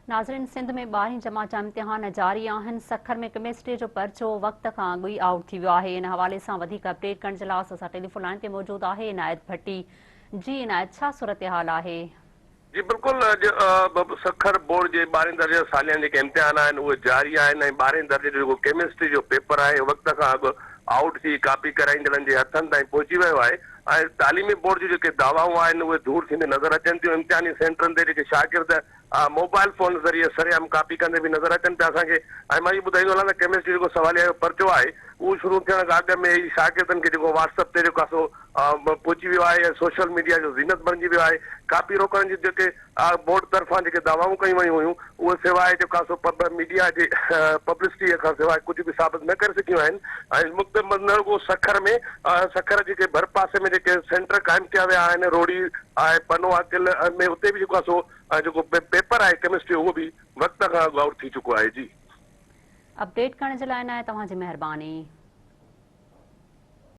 ناظرين سنڌ ۾ ٻارهين جماعت جا امتحان جاري آهن، سکر ۾ ڪيمسٽري جو پرچو وقت کان اڳ ئي آئوٽ ٿي ويو آهي، ان حوالي سان وڌيڪ اپڊيٽ ڪرڻ جي لاء اسان سان ٽيليفون لائين تي موجود آهي عنايت ڀٽي، جي عنايت ڇا صورتحال آهي؟ جي بلڪل اڄ سکر بورڊ جي ٻارهين درجي جا ساليانا جيڪي امتحان آهن اهي جاري آهن ۽ ٻارهين درجي جو جيڪو ڪيمسٽري جو پيپر آهي وقت کان اڳ آئوٽ ٿي ڪاپي ڪرائيندڙن جي هٿن تائين پهچي ويو آهي ۽ تعليمي بورڊ جون جيڪي دعوائون آهن اهي ڌوڙ ٿيندي نظر اچن ٿيون امتحاني سينٽرن تي جيڪي شاگرد موبائل فون ذريعي سرعام ڪاپي ڪندي به نظر اچن پيا اسان کي ۽ مان اهو ٻڌائيندو هلان ته ڪيمسٽري جيڪو سواليه جو پرچو آهي اهو شروع ٿيڻ کان اڳ ۾ ئي شاگردن کي جيڪو واٽس اپ تي جيڪو آهي سو پهچي ويو آهي ۽ سوشل ميڊيا جو زينت بڻجي ويو آهي ڪاپي روڪڻ جون جيڪي بورڊ طرفان جيڪي دعوائون ڪيون ويون هيون اهي سواء جيڪو آهي سو ميڊيا جي پبلسٽي کان سواء ڪجهه به ثابت نه ڪري سگهيون آهن ۽ مختلف نه رڳو سکر ۾ سکر جيڪي ڀرپاسي ۾ جيڪي سينٽر قائم ڪيا ويا آهن روهڙي ۽ پنو عاقل ۾ اتي به جيڪو آهي سو ۽ جيڪو پيپر آهي ڪيمسٽري اهو به وقت کان اڳ آئوٽ ٿي چڪو آهي جي. اپڊيٽ ڪرڻ جي لاء عنايت توهان جي مهرباني.